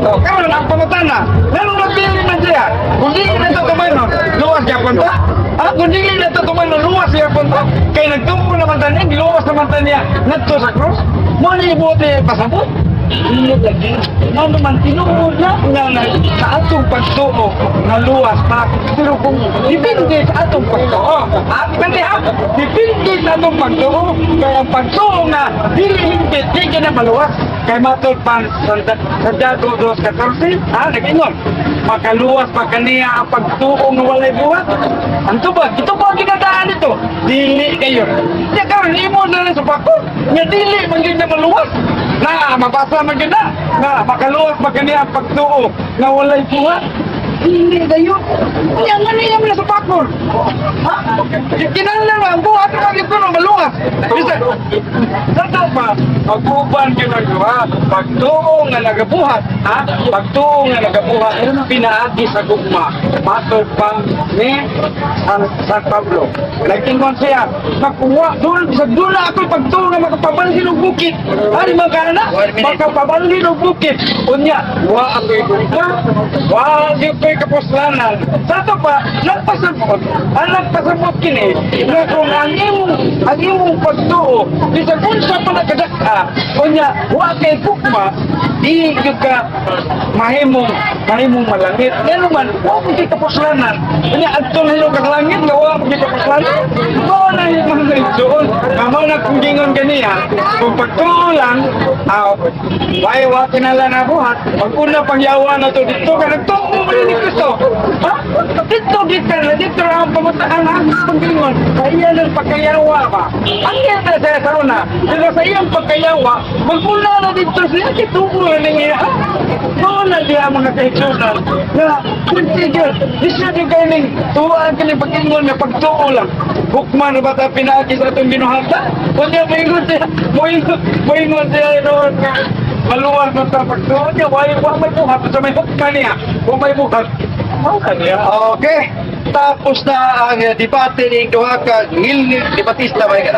So, karon ang pangutana, nganong nagdili man siya? Kung dili na to tumanon, luwas gyapon ta? Ah, kung dili na to tumanon, luwas gyapon ta? Kay nagtuo naman ta niya, giluwas naman ta niya ngadto sa cross. Mo ni ibuot niya pasabot. Dili lagi. Ano man tinuod na nga na sa atong pagtuo nga luwas pa. Pero kung depende sa atong pagtuo. Ha? Depende ha? Depende sa atong pagtuo. Kaya ang pagtuo nga dili hingpit, di ka na maluwas. Kay matod pa sa Santiago 2:14, ha? Nag-ingon. Makaluwas pa kaniya ang pagtuo nga walay buhat? Ang tubag, ito ba ginadaan ito? Dili kayo. Di karon imo na lang sa pako. Nga dili man gyud na maluwas. Na mabasa man gyud na. Na makaluwas pa kaniya ang pagtuo nga walay buhat? Dili kayo. Kaya nga niya mo na sa pakor. Ha? Kinahanglan ba ang buhat ra gyud kuno maluwas. Bisa sa to pa, pag-uban gyud ang duha, pagtuo nga nagabuhat, ha? Pagtuo nga nagabuhat, pinaagi sa gugma. Matod pa ni San Pablo. Nagtingon siya, makuha, doon, sa doon na ako'y pagtuo nga makapabalhin og bukid. Ari man ka na, 1 minute. makapabalhin og bukid. Unya, wa ako'y gugma, wa ako'y kapuslanan. Sa to pa, nagpasabot, ang nagpasabot kini, na kung ang imong pagtuo, bisan unsa pa nakadak-a, unya, wa kay gugma, di gyud ka mahimong malangit. Ngano man, wa mo kay kapuslanan. Unya, adto na ka sa langit nga wa mo kay kapuslanan. Mao na yung mga igsoon. Nga mao na kung gingon ganiya, kung pagtuo lang, aw, way wa kinala na buhat, pag una pangyawa na to dito ka nagtuo mo ni Kristo. Ha? Dito gikan na dito. Dito ang pangutaan ang pag-ingon sa iya ng pagkayawa ba. Ang iya na siya sa una, pero sa iyang pagkayawa, magmula na dito siya, kituo na niya. Mao na diha, mga kahigsunan, na kunti gyud, di siya yung kaning tuwaan kaning pag-ingon nga pagtuo lang. Hukman na ba ta pinaagi sa atong ginuhata? Kunya moingon siya, moingon, moingon siya noon nga maluwas na sa pagtuo niya, wa may buhat, sa may hukman niya, wa may buhat. Mao ka niya. Okay. Tapos na ang debate ning duha ka ngilngig debatista, mga.